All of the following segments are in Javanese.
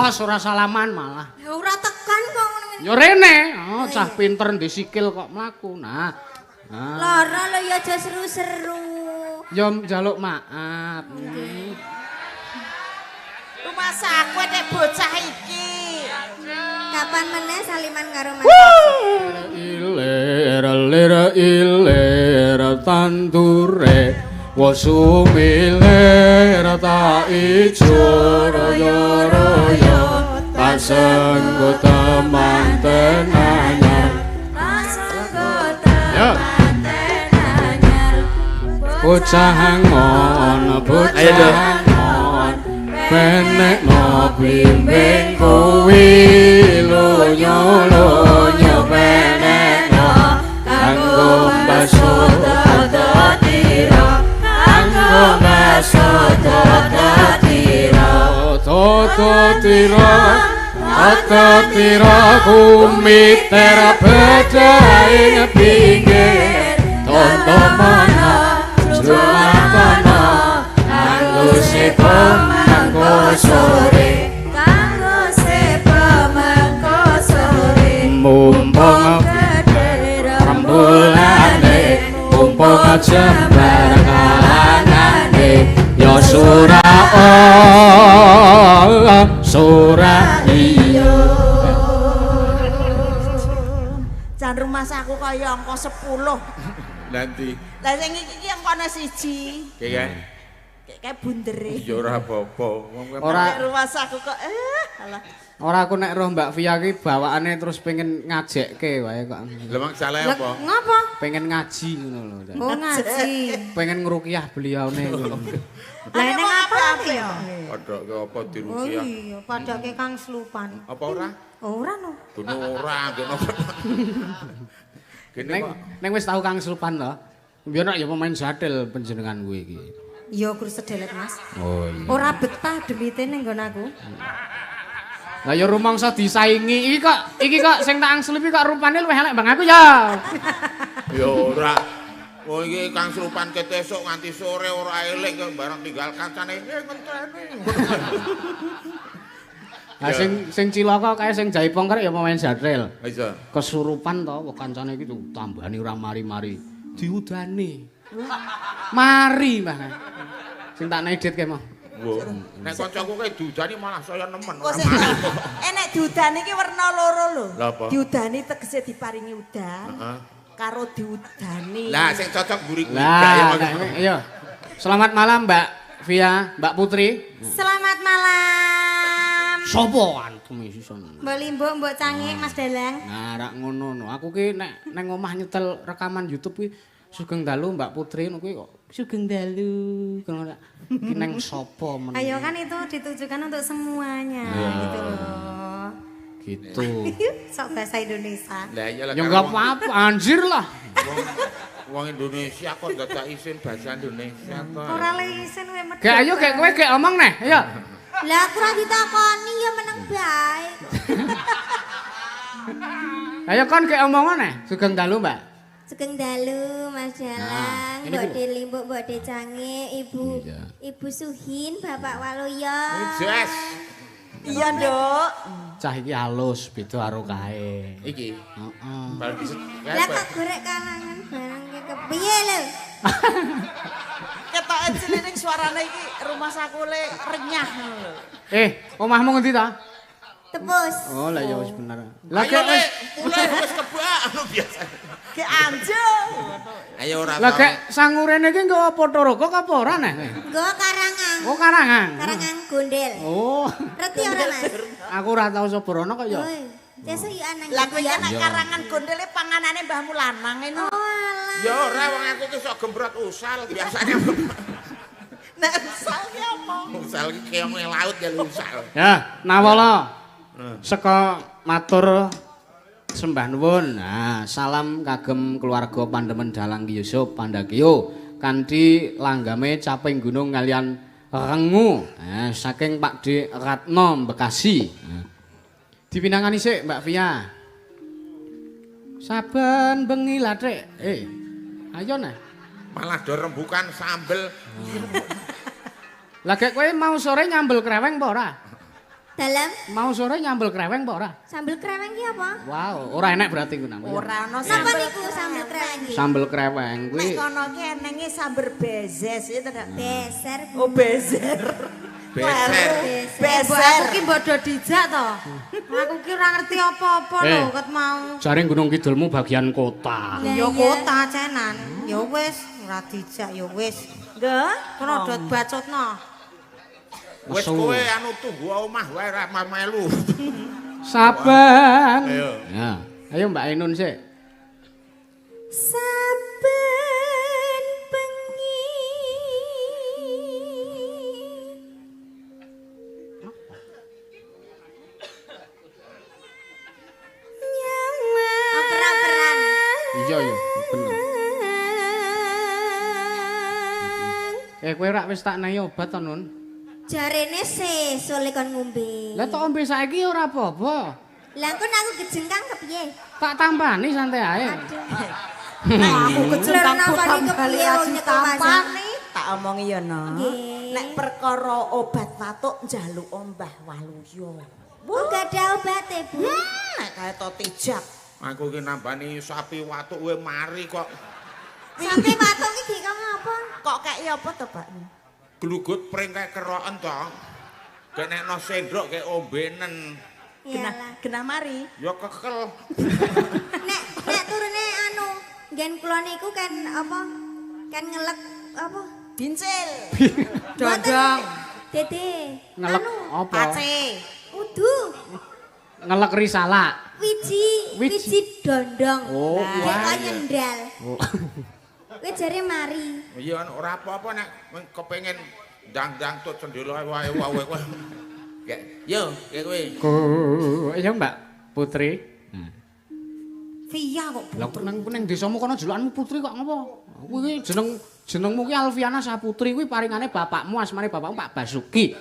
Awas ora salaman malah. Ya ora tekan kok ngono. Ya rene, oh, cah pinter ndek sikil kok mlaku. Nah. Nah. Lara lho ya aja seru-seru. Ya njaluk maaf. Rumah aku nek bocah iki. Kapan meneh saliman karo Mas? Ilir lir ilir tandure wosumilir ta ijo royo royo pasenggo temanten anyar. Ya. Bocah angon, bocah angon, penekno blimbing kuwi lunyo lunyo penekno kanggo mbasuh Tira, kanggo mbasuh tira, toto tira toto tira kumiter bedhaing pinggir toto mana jumatono kanggo sepo mangko sore kanggo sepo mangko sore mumpung gedhe rembulane mumpung jembar kalangane ya sura oh sura iya. Jan rumah aku kaya angka 10. Lah ndi? Lah sing iki iki angkane 1. Kayak Kayak bundere. ya ora apa-apa. Wong kowe Ora. Nek rumah aku kok alah. Ora aku nek roh Mbak Via ki bawaane terus pengen ngajekke wae kok. Lah mang salah apa? Ngapa? Pengen ngaji ngono lho. Oh ngaji. Pengen ngruqyah beliaune ngono. Lah ning apa ya? Padake apa Oh diruqyah? iya, padake Kang Slupan. Apa ora? Ora no. Gene ora, gene. Gene Neng kok neng wis tau Kang Slupan to. Biyen nek ya pemain jadil panjenengan kuwi iki. Ya kur sedelet Mas. Oh iya. Ora betah demite ning nggon aku. Lah ya rumangsa disaingi iki kok sing tak angslupi kok rupane luwih elek bang aku ya. Ya ora. Wong iki Kang Slupan ket esuk nganti sore ora eling kok bareng tinggal kancane ngenteni. Lah sing sing cilaka kae sing jaipong karek ya pemain jadil. Iso. Kesurupan to wong kancane iki tambahane ora mari-mari. Diudani. Mari, Mbah. Sing tak nedit kae mau. Nek kancaku kae diudani malah saya nemen Kok ora sing mari. nek diudani iki werna loro lho. Lah apa? Diudani tegese diparingi udan. Heeh. Karo diudani. Lah sing cocok mburi kuwi Lah, gak ya nek- iya. Selamat malam Mbak Via, Mbak Putri. Selamat malam. Sopo antum iki sono? Mbok Limbuk, Mbok Cangik, Mas Dalang. Nah, rak ngono no. Aku ki nek nang omah nyetel rekaman YouTube kuwi sugeng dalu Mbak Putri ngono kuwi kok sugeng dalu ngono rak. Ki nang sapa men. Ayo kan itu ditujukan untuk semuanya gitu loh. Gitu. Sok bahasa Indonesia. Lah iya lah. Ya enggak apa-apa, anjir lah. Wong Indonesia kok dadak isin bahasa Indonesia to. Ora le isin kowe medhot. Gek ayo gek kowe gek omong neh, ayo. Lah aku ora ditakoni ya meneng bae. Ayo kon gek omong neh. Sugeng dalu, Mbak. Sugeng dalu Mas Dalang, Nah, ini Mbok ku- De Limbuk, Mbok De Cangik, Ibu Iya. Ibu Suhin, Bapak Waluyo. Yes. Iya, Nduk. Cah iki halus beda karo kae. Iki. Heeh. Bar diset. Lah kok gorek kalangan barang ki kepiye lho? Ketoke cilik ning suarane iki rumah saku le renyah ngono lho. Eh, omahmu ngendi ta? Tepus. Oh, lah ya wis bener. Lah Ayo gek le, wis mulai wis kebak anu biasa. Ge anjung. Ayo ora. lah gek sangurene iki nggo apa toroko apa ora neh? Nggo karangan. Oh, karangan. Karangan gondel. Oh, Reti ora Mas? aku ora tau Soborno kok ya. Oi, sesuk yo anang. Lah kowe kan Iya. karangan gondele panganane mbahmu lanang ngono. Oh alah. Ya ora wong aku ki sok gembrot usal biasanya. Nek usal ki apa? Usal ki keong ning laut ya usal. Ya, nawala. Saka matur sembah nuwun. Nah, salam kagem keluarga Pandemen Dalang Ki Yusuf Pandagio kanthi langgame caping gunung kalian rengu. Nah, saking Pak D Ratno Bekasi. Nah. Dipinangani sik Mbak Via. Saben bengi lathik. Eh, ayo nah. Malah do rembukan sambel. Lah gek kowe mau sore nyambel kreweng apa ora? Dalem. Mau sore nyambel kreweng apa ora? Sambel kreweng ki apa? Wow, ora enek berarti ku namanya. Ora ana Napa sambel niku sambel kreweng ki? Sambel kreweng kuwi. Nek kono ki enenge sambel bezes itu ta. Beser. Oh, bezer. Beser. Beser. Aku ki mbok do dijak to. Aku ki ora ngerti apa-apa lho ket mau. Jare Gunung Kidulmu bagian kota. Ya kota cenan. Ya wis ora dijak ya wis. Nggih. Kono do bacotno. Wis kowe anu tunggu omah wae ra melu. Saben. Ayo. Ya. Ayo Mbak Ainun sik. Saben bengi. Oper-operan. Iya ya, bener. Kowe rak wis tak nehi obat to, Nun? Jarene sesuk lek kon ngombe. Lah tok ombe saiki ora apa-apa. Lah engko nek aku kejengkang kepiye? Tak tampani santai ae. Aduh. Aku kejengkang kepiye wong nyekel tampani. Tak omongi ya, No. Nggih. Nek perkara obat watuk njaluk Mbah Waluyo. Oh, gak ada obate, Bu. Nek kae to tijab. Aku iki nambani sapi watuk kowe mari kok. Sapi watuk iki kok ngapa? Kok kei apa to, Pak? Glugut pring kae keroken to. Genekno sendok kae ombenen. Genah, genah mari. Ya kekel. Nek nek turune anu, nggen kula niku kan apa? Kan ngelek apa? Bincil. Dodong. Dede. Ngelek anu, apa? Pace. Udu. Ngelek risalah. Wiji, wiji dondong. Oh, wah. Nyendal. Oh. Kowe jare mari. Iya ora apa-apa nek kepengin ndang-ndang tut sendela wae wae kowe. Yo, kayak kowe. Iya Mbak Putri. Via kok Lah nang ning desamu kono julukanmu Putri kok ngopo? Kuwi jenengmu ki Alfiana Saputri kuwi paringane bapakmu asmane bapakmu Pak Basuki.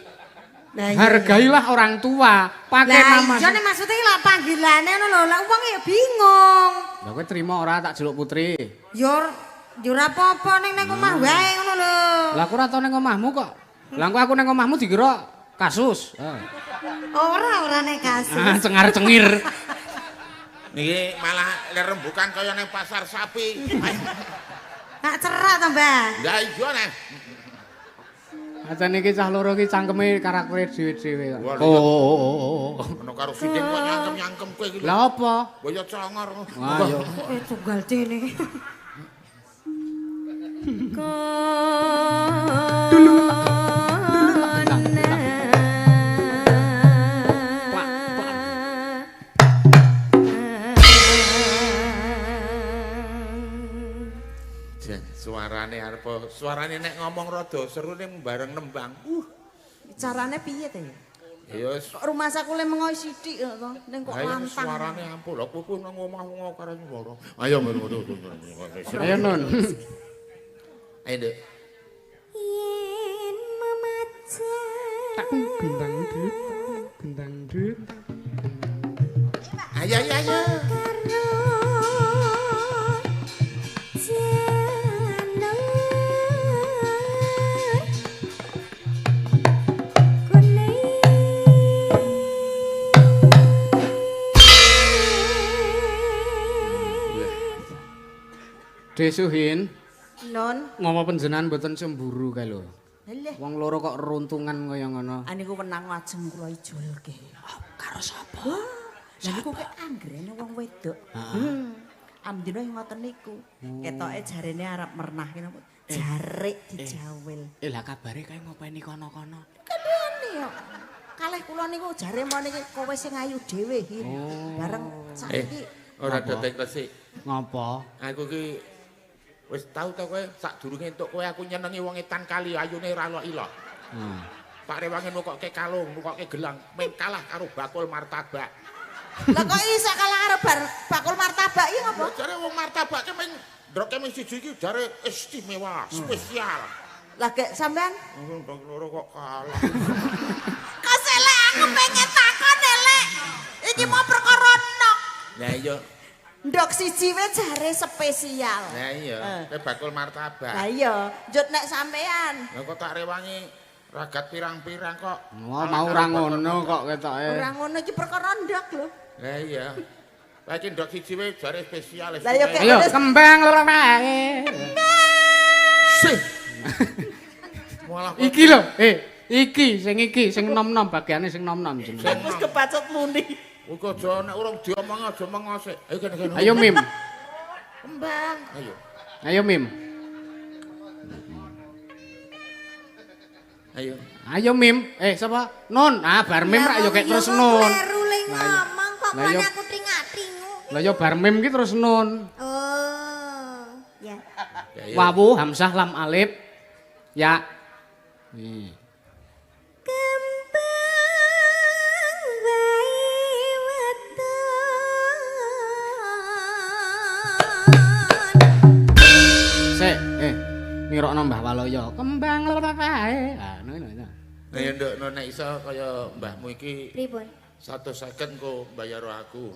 Lah iya. Hargailah orang tua, pakai nama. Lah iya nek maksude iki lak panggilane ngono lho, lah wong ya bingung. Lah kowe trimo ora tak jeluk Putri? Ya ora apa-apa ning nang omah wae ngono lho. Lah aku ora tau ning omahmu kok. Lah engko aku ning omahmu dikira kasus. Heeh. Ora nek kasus. Ah, cengar-cengir. Niki malah lerembukan kaya ning pasar sapi. Tak cerak to, Mbah. Lah iya nek. Acane iki cah loro iki cangkeme karaktere dhewe-dhewe kok. Oh. Ono karo sidin kok nyangkem-nyangkem kowe iki. Lah apa? Mbok ya congor. Wah yo. Tunggal dene. Suarane arep suarane nek ngomong rada seru ning bareng nembang. Carane piye to ya? Ya wis. Kok rumahsaku le mengo sithik kok to, ning kok lantang. Suarane ampuh. Lha kowe nang omah ngono karo swara. Ayo ngono. Ayo Nun. Ayo Nduk. Yen memajang tak gendang dut, gendang dut. Ayo ayo ayo. Desuhin. Non, ngopo panjenengan mboten cemburu kae lho. Lha. Wong loro kok runtungan kaya ngono. Aniku wenang lajeng kula ijolke. Oh, karo sapa? Lah niku kek anggrene wong wedok. Amdina ngoten niku. Ketoke jarene arep mernahke napa? Jarik dijawil. Lah kabare kae ngopeni kono-kono. Kandhane yo. Kalih kula niku jare mon iki kowe sing ayu dhewe. Bareng saiki ora datek resik. Ngopo? Aku ki wis tau to kowe sadurunge entuk kowe aku nyenengi wong etan kali ayune ora ilok. Heeh. Pak rewangi nukokke kalung, nukokke gelang, men kalah karo bakul martabak. Lah kok iso kalah karo bakul martabak iki ngopo? Jare wong martabak ki men ndroke ming siji iki jare istimewa, spesial. Lah gek sampean wong loro kok kalah. Kaselek aku pengen takon elek. Iki mau perkara nok. Lah iya. Ndok siji wae jare spesial. Lah iya, kowe bakul martabak. Lah iya, njut nek sampean. Lah kok tak rewangi Ragat pirang-pirang kok. Wah, mau ora ngono kok ketoke. Ora ngono iki perkara ndok lho. Lah iya. Lah iki ndok siji wae jare spesial. Lah ya Ayo kembang loro wae. Sih. Malah Iki lho, iki sing iki sing nom-nom bagiane sing nom-nom jenenge. Wis kebacut muni. Iku aja nek urung diomongi aja mengosek. Ayo kene kene. Ayo Mim. Kembang. Ayo. Ayo Mim. Ayo. Ayo Mim. Sapa? Nun. Ah, bar Mim rak yo kek terus Nun. Kleru le ngomong kok Lah iya. kon aku tringak-tringu. Lah yo bar Mim ki terus Nun. Oh, ya. Wawu hamzah lam alif ya. Nih. Kembang wae weton. Sik, nirokno Mbah Waloyo. Kembang loro wae. Ah, ngono ngono. Ayo nduk nek iso kaya mbahmu iki Pripun? 150 engko mbayar aku.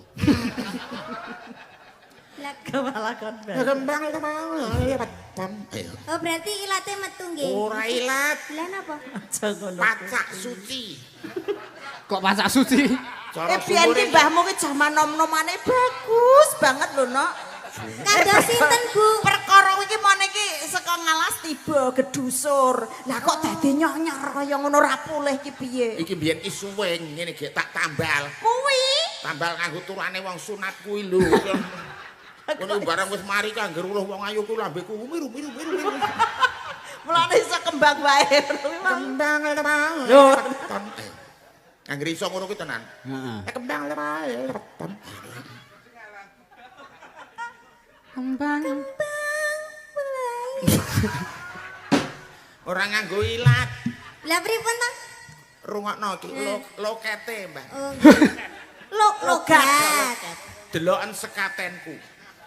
Lah, Kepala kon. Kembang wae weton. Ayo. oh berarti ilate metu nggih. Ora ilat, Lah napa? Aja ngono. pacak suci. Kok pacak suci? Cara Biyen ki sumure mbahmu ki jaman nom-nomane bagus banget lho, Nok. Kados sinten, Bu? Perkara iki mone iki saka ngalas tiba gedusur. Lah kok dadi nyonyor kaya ngono ra pulih ki piye? Iki biyen ki suwing ngene gek tak tambal. Kuwi Tambal nganggo turane wong sunat kuwi lho. Ngono barang wis mari ki angger weruh wong ayu ku lambeku miru miru miru miru. mulane iso kembang wae. Kembang wae. Lho. Angger iso ngono kuwi tenan. Heeh. Kembang wae weton. Kembang. Ora nganggo ilat. Lah pripun to? Rungokno iki lokete, Mbah. Oh. Logat. Deloken sekatenku.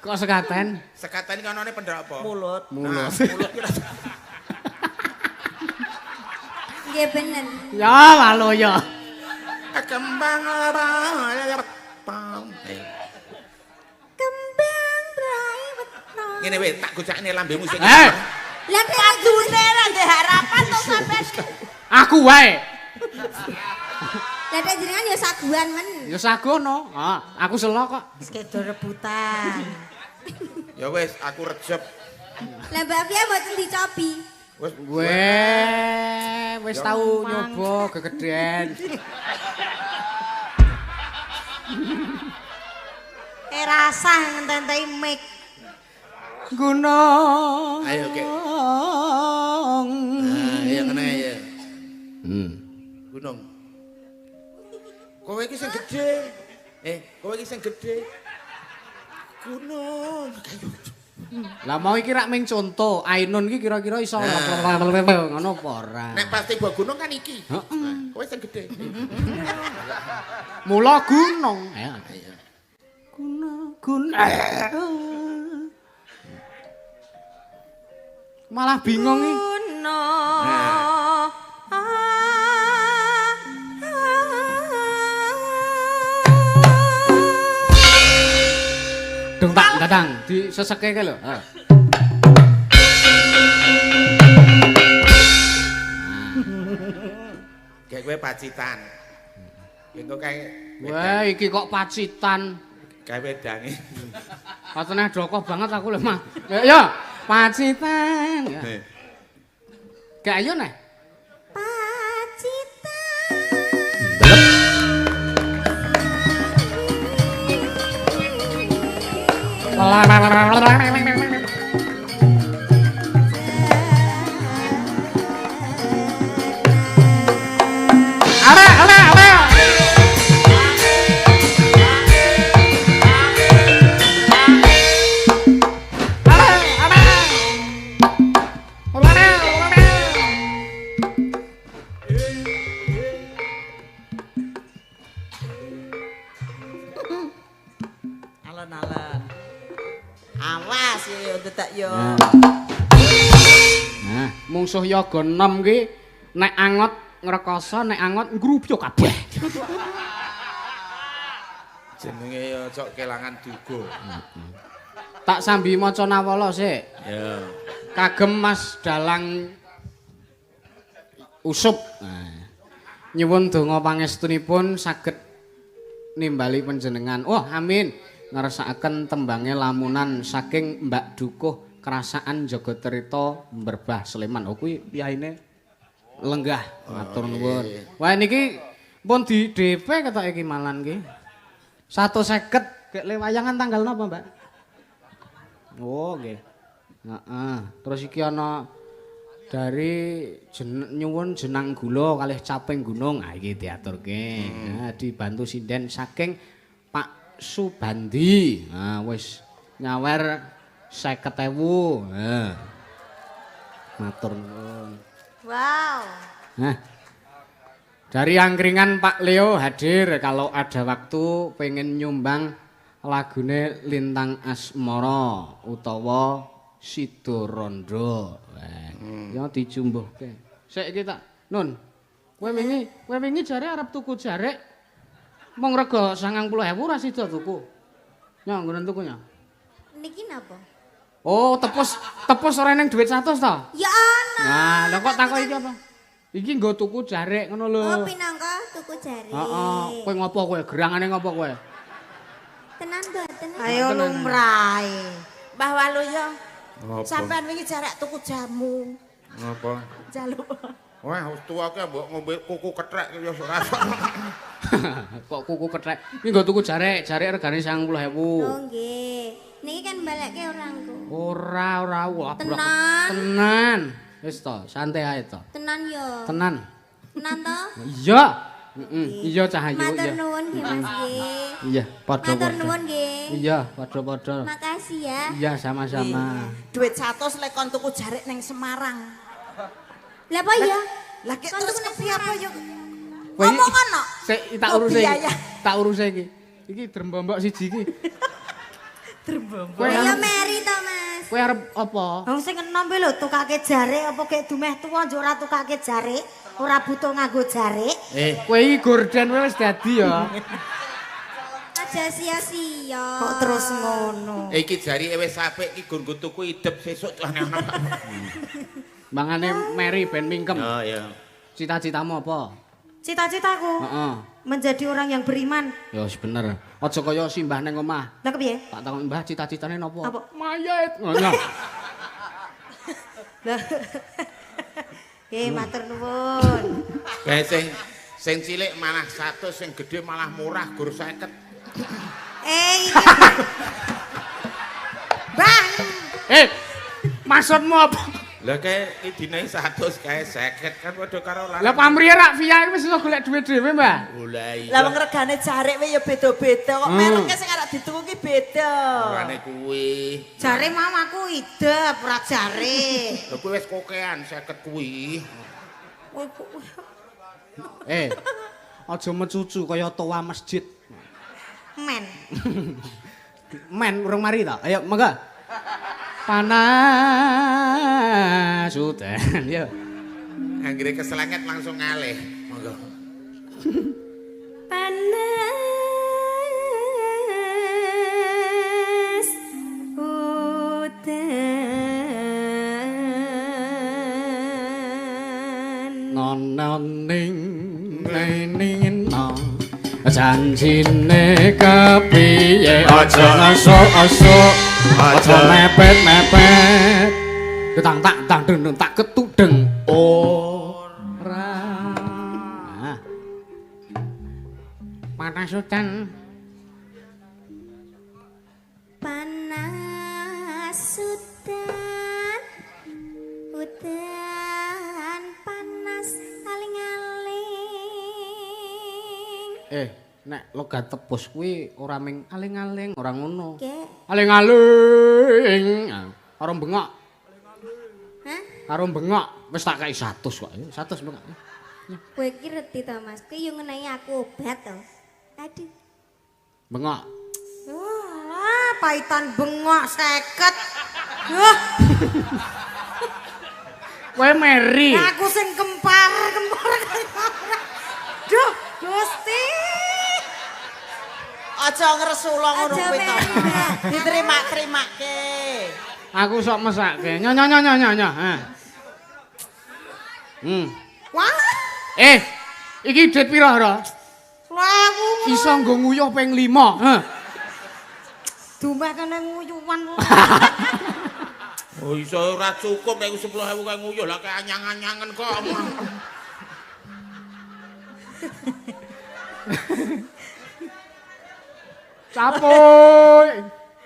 Kok sekaten? Sekaten iki anane pendhak apa? Mulut. Mulut. Mulut ki Nggih bener. Ya Waloyo. Kembang wae weton. Kembang wae weton. Ngene wae tak gocakne lambemu sing. Lah Padune ra ndek harapan to sampean. Aku wae. Lah nek jenengan ya saguan men. Ya sagono. Ah, aku selo kok. Wis kedo rebutan. Ya wis aku rejep. Lah Mbak Fia mboten dicobi. Wis Weh, wis tau nyoba gegeden. Rasah ngenteni mic. Gunung. Ayo, Kek. Nah, iya ngene ya. Gunung. Kowe iki sing gedhe. Kowe iki sing gedhe. Gunung. Lah mau iki rak ming conto, Ainun iki kira-kira iso ngono apa ora? Nek pas tiba gunung kan iki. Heeh. Kowe sing gedhe. Mula gunung. Ayo. Gunung, gunung. Malah bingung iki. Gunung. Dung tak datang diseseke kae lho. Heeh. Kayak kowe Pacitan. Engko kae Wah, iki kok Pacitan. Kae wedange. Patene dokoh banget aku lho, Mas. Ya, ya, Pacitan. Ya. Gak ayo neh. Pacitan. Are, are, are. Are, are. Are, are. Alon-alon. Awas yo dedak yo. Nah, mungsuh yoga 6 ki nek angot ngrekoso, nek angot ngrupyo kabeh. Jenenge ya cok kelangan duga. Tak sambi maca nawala sik. Ya. Kagem Mas Dalang Usup. Nah. Nyuwun donga pangestunipun saged nimbali panjenengan. Oh, amin. Ngersakaken tembange lamunan saking Mbak Dukuh Kerasaan Jagatirta Berbah Sleman. Oh kuwi piyaine lenggah. Matur nuwun. Wah niki pun di DP ketoke iki malan iki. 150 gek le wayangan tanggal napa, Mbak? Oh, nggih. Heeh. Terus iki ana dari nyuwun jenang gula kalih caping gunung. Ah iki diaturke. Nah, dibantu sinden saking Pak Subandi. Nah, wis nyawer 50.000. Heeh. Matur nuwun. Wow. Nah. Dari angkringan Pak Leo hadir kalau ada waktu pengen nyumbang lagune Lintang Asmara utawa Sido Rondo. Wah, ya dicumbuhke. Sik iki tak Nun. Kowe wingi jare arep tuku jarik. Mung rega 90.000 ora sida tuku. Nya nggonen tuku nya. Niki napa? Oh, tepus ora ning dhuwit 100 to? Ya ana. Nah, lha kok takok iki apa? Iki nggo tuku jarik ngono lho. Oh, pinangka tuku jarik. Heeh, kowe ngopo kowe? Gerangane ngopo kowe? Tenan mboten. Ayo lumrahe. Mbah Waluyo. Sampean wingi jarak tuku jamu. Ngopo? Jaluk. Wah, wis tuwa ki mbok ngombe kuku kethek ya ora. Kok kuku kethek? Iki nggo tuku jarik, jarik regane 90.000. Oh nggih. Niki kan balekke orangku. Ora, ora, wah. Tenan. Tenan. Wis to, santai ae to. Tenan yo. Tenan. Tenan to? Iya. Heeh, iya Cahayu, iya. Matur nuwun nggih Mas nggih. Iya, padha-padha. Matur nuwun nggih. Iya, padha-padha. Makasih ya. Iya, sama-sama. Duit 100 lek kon tuku jarik ning Semarang. Lah apa ya? Lah kek terus kepiye apa yo? Kowe Ngomong ngono. Sik tak uruse iki. Tak uruse iki. Iki drembombok siji iki. Drembombok. Ya meri to, Mas. Kowe arep apa? Wong sing enom kuwi lho tukake jarik apa gek dumeh tuwa njuk ora tukake jarik, ora butuh nganggo jarik. Kowe iki gorden wis dadi ya. Aja sia-sia. Kok terus ngono. Iki jarike wis apik iki nggo tuku idep sesuk ana. Mangane meri ben mingkem. Oh iya. Cita-citamu apa? Cita-citaku? Heeh. Menjadi orang yang beriman. Ya wis bener. Aja kaya simbah ning omah. Lah kepiye? Tak takon Mbah cita-citane napa? Apa? Mayit. Ngono. Lah. Matur nuwun. Kae sing cilik malah 100, sing gedhe malah murah gur 50. Iki. Bang. Maksudmu apa? Lah kae iki dinae 100 kae 50 kan padha karo lanang. Lah pamrihe rak via wis iso golek dhuwit dhewe, Mbah. Lah iya. Lah wong regane jarik wae ya beda-beda kok mereke sing arep dituku ki beda. Orane kuwi. Jare mau aku idep ora jare. Lah kuwi wis kokean 50 kuwi. Aja mecucu kaya toa masjid. Men. Men urung mari ta? Ayo monggo. Panas udan ya. Anggere keselenget langsung ngalih. Monggo. Panas udan. Nono ning ning no. Janjine kepiye aja asuk-asuk. Aja mepet-mepet. Tang tak tang deng tak ketudeng. Ora. Nah. Panas udan. Panas udan. Udan panas aling-aling. Nek logat tebus kuwi ora ming aling-aling, ora ngono. Aling-aling. Karo bengok. Hah? Karo bengok wis tak kei 100 kok. 100 bengok. Kowe iki reti to, Mas. Kowe yo ngenai aku obat to. Aduh. Bengok. Wah, paitan bengok 50. Wah. Kowe meri. Aku sing kempar-kempar. Duh, Gusti. Aja ngresula ngono kuwi to. Diterima-terimake. Aku sok mesake. Nyo nyo nyo nyo nyo. Ha. Wah, Eh, iki duit pira, Ra? 10.000. Iso nggo nguyuh ping 5. Heh. Dumeh kene nguyuwan. Oh iso ora cukup nek 10.000 kae nguyuh lah kae anyang-anyangen kok. Capoy.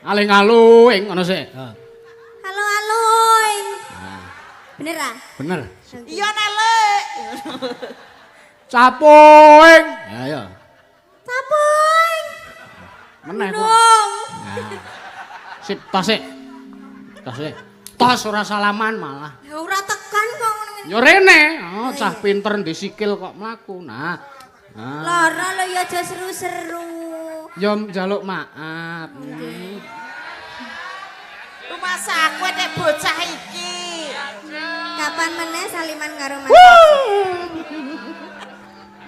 Aling-aling ngono sik. Halo aloy. Bener ah? Bener. Iya nelek. Capoing. Ya ya. Capoy. Meneh kok. Nung. Nah. Sip, tos sik. Tos sik. Tos ora salaman malah. Ya ora tekan kok ngono ngene. Ya rene, oh, cah pinter ndek sikil kok mlaku. Nah. Nah. Lara lho ya aja seru-seru. Ya njaluk maaf. Rumasa aku nek bocah iki. Kapan meneh saliman karo Mas?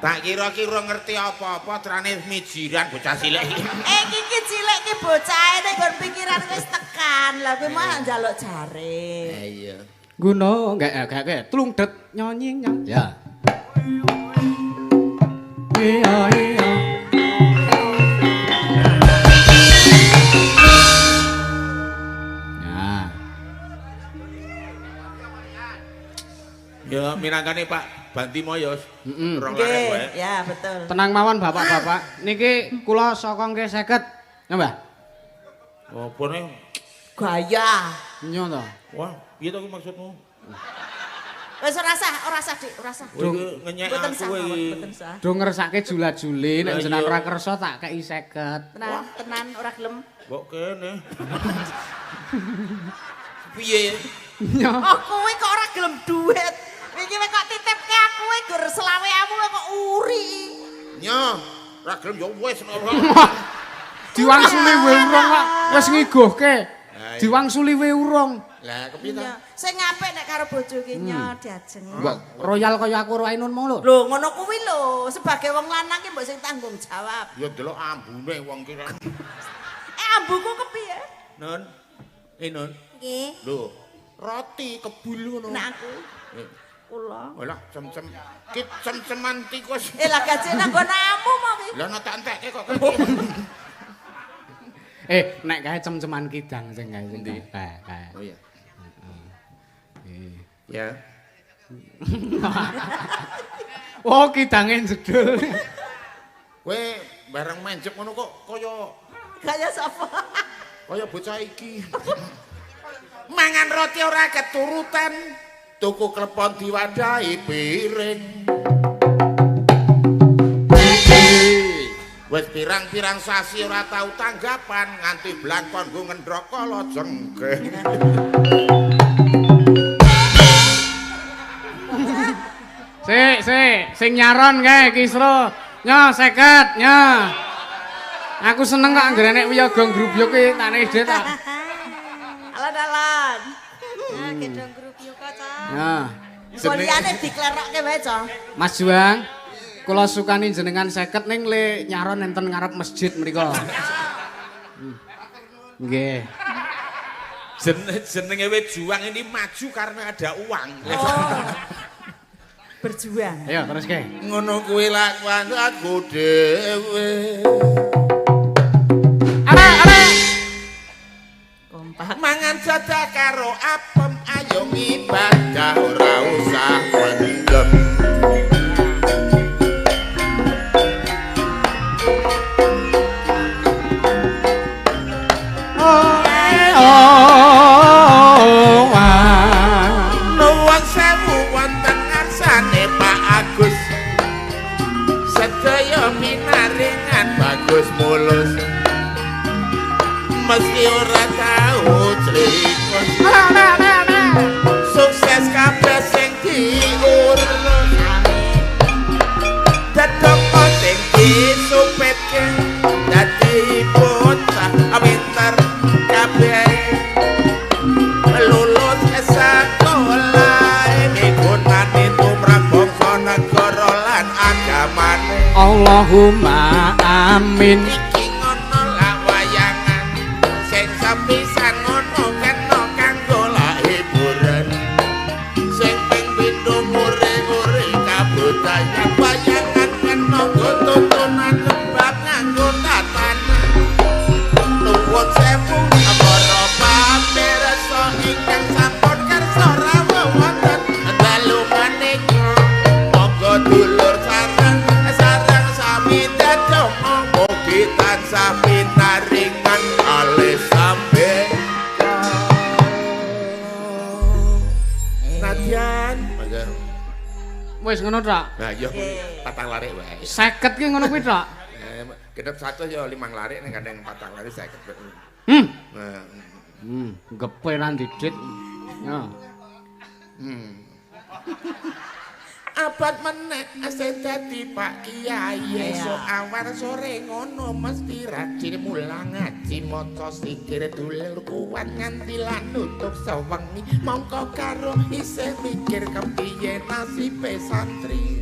Tak kira-kira ngerti apa-apa trane mijiran bocah cilik iki. Eh iki ki cilik ki bocahe nek nggon pikiran wis tekan. Lah kowe mah njaluk jare. Iya. Gunung gak gak gak tulung det nyonyi nyong. Ya. Iya iya. Nah, Ya minangkane Pak Bantimo ya. Heeh. Rong larek wae. Ya betul. Tenang mawon bapak-bapak. Niki kula saka nggih 50. Ya, Mbah. Apa ne? Gaya. Nyo to. Wah, piye to kuwi maksudmu? Wis ora sah, ora sah Dik, ora sah. Kowe iki ngenyek Mboten sah aku mawon, iki. mboten sah. Do ngersake jula-juli nek Lah jenengan iya. ora kersa tak kei 50. Tenan, tenan ora gelem. Mbok kene. Piye? Nyo. Oh kowe kok ora gelem duit. Iki kowe kok titipke aku kowe gur selawe-amu kowe kok uri. Nyo, ora gelem ya wis ora. Diwangsuli we urung kok wis ngiguhke. Lah, iya. Diwangsuli we urung. Lah kepiye ta? Iya. Sing apik nek karo bojo ki nyo diajeng. Mbok royal kaya aku ora Ainun mau lho. Lho ngono kuwi lho, sebagai wong lanang ki mbok sing tanggung jawab. Ya delok ambune wong ki. Eh ambuku kepiye? Nun. Eh Nun. Nggih. Lho, roti kebul ngono. Nek aku Eh, kula. Walah cem-cem. Ki cem-ceman tikus. Eh lah gaje nang nggonamu mau ki. Lah nek tak entekke kok. Eh, nek kae cem-ceman kidang sing kae sing kae. Kae. Oh iya. Ya. Oh, kidange jedul. Kowe bareng menjep ngono kok kaya Kaya sapa? kaya bocah iki. Mangan roti ora keturutan, tuku klepon diwadahi piring. Wis pirang-pirang sasi ora tau tanggapan nganti blangkon nggo ngendhok kala jengkeh. Sik, sik, sing nyaron kae Kisro. Nyo 50, nyo. Aku seneng kok anggere nek wiyaga ngrubyuk ki tak nek ide tak. Alon-alon. Ah, gedhong grup yo kok, Cak. Ya. Kok liyane diklerokke wae, Cok. Mas Juang, kula sukani jenengan 50 ning le nyaron enten ngarep masjid mriku. Nggih. Jenenge wis juang ini maju karena ada uang. Oh. Berjuang. Ayo terus ke. Ngono kuwi lakuan aku dhewe. Are, are. Kompak. Mangan jadah karo apem ayo ngibadah ora usah mendem. Oh, wah. Nuwun sewu wonten ngarsane Pak Agus. Sedaya minaringan bagus mulus. Meski ora tau clingus. Sukses kabeh sing diurus. Dedok sing disupetke dadi bocah pinter kabeh. Lulus sekolah migunani tumrap bangsa negara lan agamane. Allahumma amin. Iki ngono lah wayangan sing sepisan ngono kena kanggo lah hiburan. Sing ping pindho nguri-nguri kabeh. Nadyan. Mangga. Wis ngono tok. Nah, iya patang larik wae. 50 ki ngono kuwi tok. Genep 1 ya 5 larik nek kadang patang larik 50. Nah. Gepe ra didit. Ya. Abad meneh sing dadi Pak Kiai esuk awan sore ngono mesti rajin mulang ngaji maca sikir dulur kuat nganti lan nutup sewengi mongko karo isih mikir kepiye nasibe santri.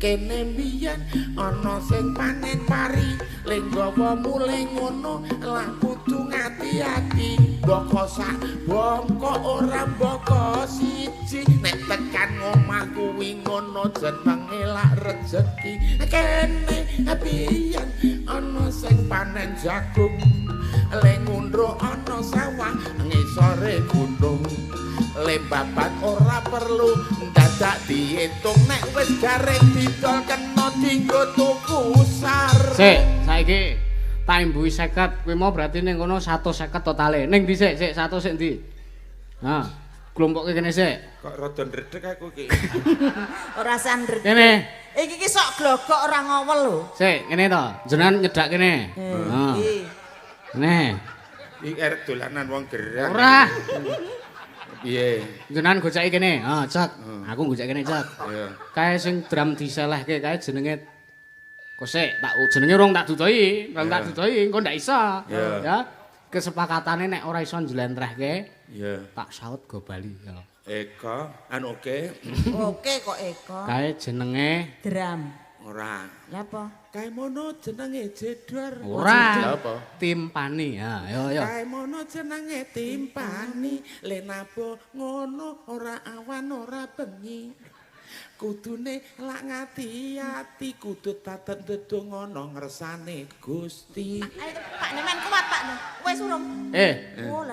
Kene mbiyen ana sing panen pari le nggawa mulih ngono lah kudu ngati-ati boko sak bongko ora boko siji nek tekan omah kuwi ngono jenenge lak rejeki. Kene mbiyen ana sing panen jagung le ngundro ana sawah ngisore gunung le babat ora perlu dadak diitung nek wis garing didol kena dienggo tuku sarung. Sik, saiki tak imbuhi 50 kuwi mau berarti ning kono 150 totale. Ning ndi sik? Sik 100 sik ndi? Ha, klompoke kene sik. Kok rada ndredeg aku iki. Ora usah ndredeg. Kene. Iki ki sok glogok ora ngowel lho. Sik, ngene to. Jenengan nyedak kene. Ha. Ngene. Iki arep dolanan wong gerang. Ora. Piye? Jenengan goceki kene. Ha, cek. Aku goceki kene, cek. Iya. Kae sing drum diselehke kae jenenge kosek, tak jenenge urung tak dudoi, urung tak dudoi, engko ndak iso. Ya. Kesepakatane nek ora iso njlentrehke, iya. Tak saut go bali ya. Eko, anu oke. Oke kok Eko. Kae jenenge drum. Ora. Lha apa? Kae mono jenenge jedor. Ora. Apa? Timpani. Ha, yo yo. Kae mono jenenge timpani, le nabo ngono ora awan ora bengi. Kudune lak ngati-ati kudu taten ndedonga ana ngersane Gusti. Ayo Pak Nemen kuat Pak. Wis urung.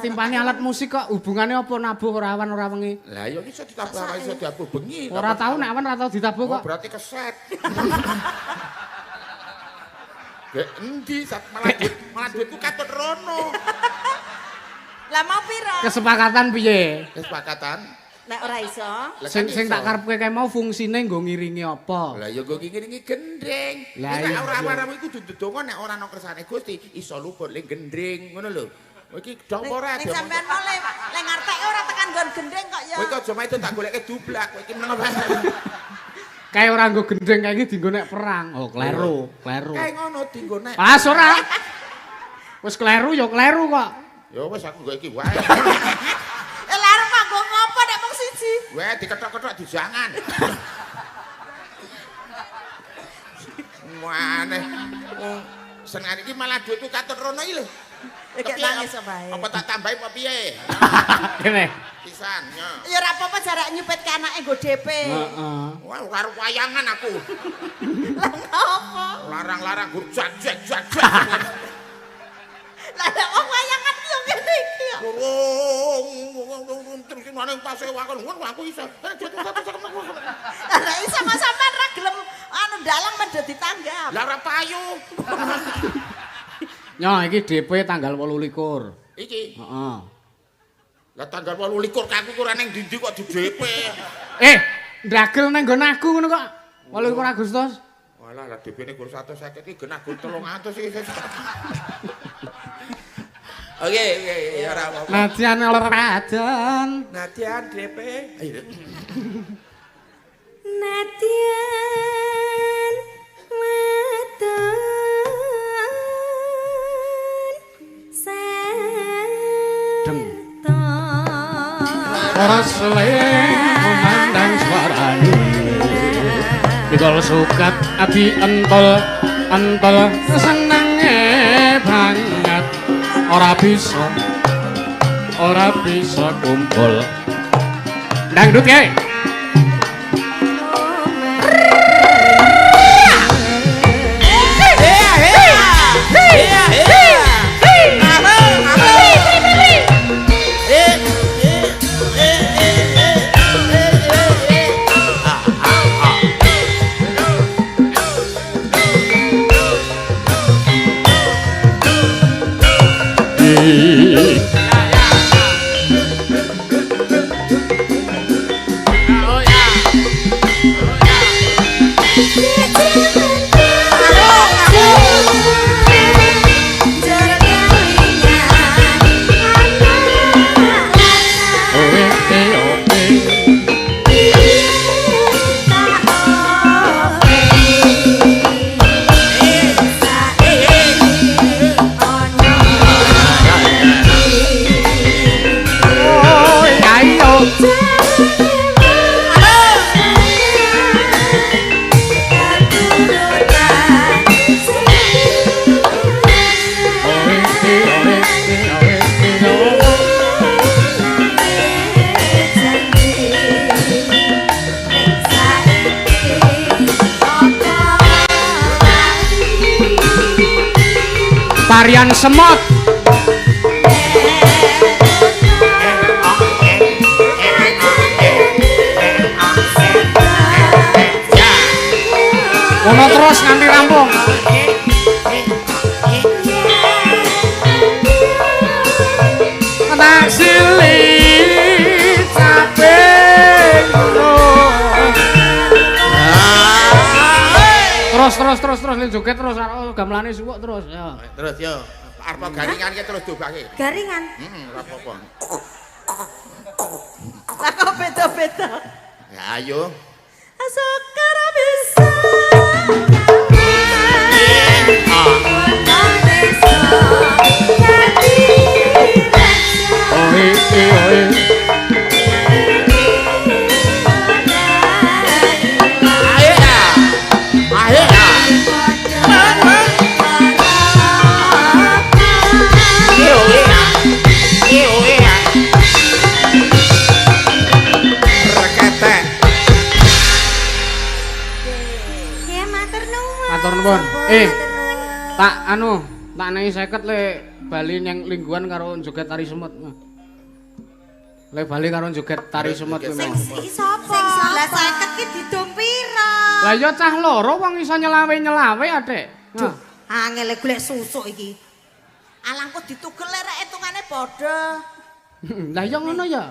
Timpani alat musik kok hubungane apa nabuh ora awan ora wengi? Lah ya iso ditabuh ora iso diabuh bengi. Ora tau nek awan ora tau ditabuh kok. Oh, berarti keset. Gek endi sak malah duitku katut rono. Lah mau pira? Kesepakatan piye? Kesepakatan. Nek ora iso. Sing sing tak karepke kae mau fungsine nggo ngiringi apa? Lah ya nggo ngiringi gendring. Nek ora awaramu iku kudu ndedonga nek ora ana kersane Gusti iso luput le gendring ngono lho. Iki dong ora. Ning sampean mau le ngarteke ora tekan nggon gendring kok ya. Kowe iki aja maido tak goleke dublak, kowe iki meneng apa? Kae ora nggo gendring kae iki dienggo nek perang. Oh, kleru, kleru. Kae ngono dienggo nek. Pas ora. Wis kleru ya kleru kok. Ya wis aku nggo iki wae. Lah arep nggo ngopo nek mung siji? Weh diketok-ketok dijangan. Maneh wong senengane iki malah duitku katut rono iki lho. Iki nangis wae. Apa tak tambahi apa piye? Kene. Pisan ya. Ya ora apa-apa jarak nyupit ke anake nggo DP. Heeh. Wah karo wayangan aku. Lah ngopo? Larang-larang gur jak jak jak. Lah wong wayangan ki yo ngene iki yo. Urung terus nang pasewakon ngono aku iso. Lah iso kok sampean ra gelem anu dalang mendhet ditanggap. Lah ora payu. Nyo iki DP tanggal 28. Iki. Heeh. Lah tanggal 28 aku ora ning ndi-ndi kok di DP. Ndagel nang nggon aku ngono kok. 28 Agustus. Walah lah DP-ne gur 150 iki genah gur 300 iki. Oke, oke, ya ora apa-apa. Nadyan Raden. Nadyan DP. Ayo. Nadyan wadon Deng. Ora seling memandang suarane. Dikol sukat adi entol entol senenge banget. Ora bisa kumpul. Dangdut kae. oke. Oh, ayo. Tarian semut. Ngono terus nganti rampung. Tak silit saben Terus terus terus terus le joget terus gamelane suwuk terus ya. Terus yo arep garingan ki terus dobake. Garingan. Heeh, ora apa-apa. Lah kok beda-beda. Ya ayo. Sekar bisa. Oe oe. Ayo ya. Ayo ya. Iyo ya. Iyo ya. Reketek. Ya matur nuwun. Matur nuwun. Tak anu, tak nehi 50 le bali nyang lingguan karo joget tari semut. Le bali karo joget tari semut kuwi. Sing iki sapa? Lah 50 ki didom pira? Lah ya cah loro wong iso nyelawe-nyelawe Adik. Duh, angel golek susuk iki. Alangku ditugel rek hitungane padha. Lah ya ngono ya.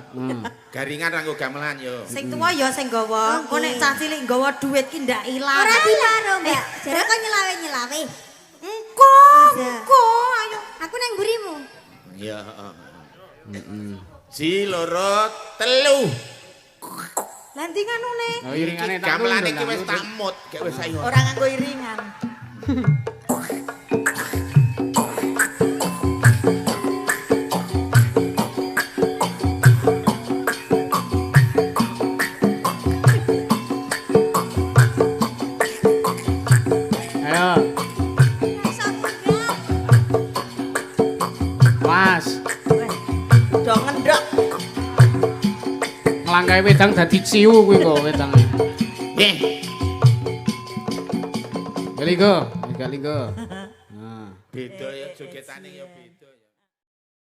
Garingan ra nggo gamelan yo. Sing tuwa ya sing nggawa. Engko nek cah cilik nggawa duit ki ndak ilang. Ora diparo, Mbak. Jare kok nyelawe-nyelawe. Engko, engko ayo. Aku nang mburimu. Iya, heeh. Si loro telu. Lah ndi nganune? Oh iringane tak gamelane iki wis tak mut, gek wis ayo. Ora nganggo iringan. Ayo. Was. Do ngendhok. Nglangkai wedang dadi ciu kuwi kok wedange. Nggih. Linggo, linggo. Nah. Beda ya jogetane ya beda.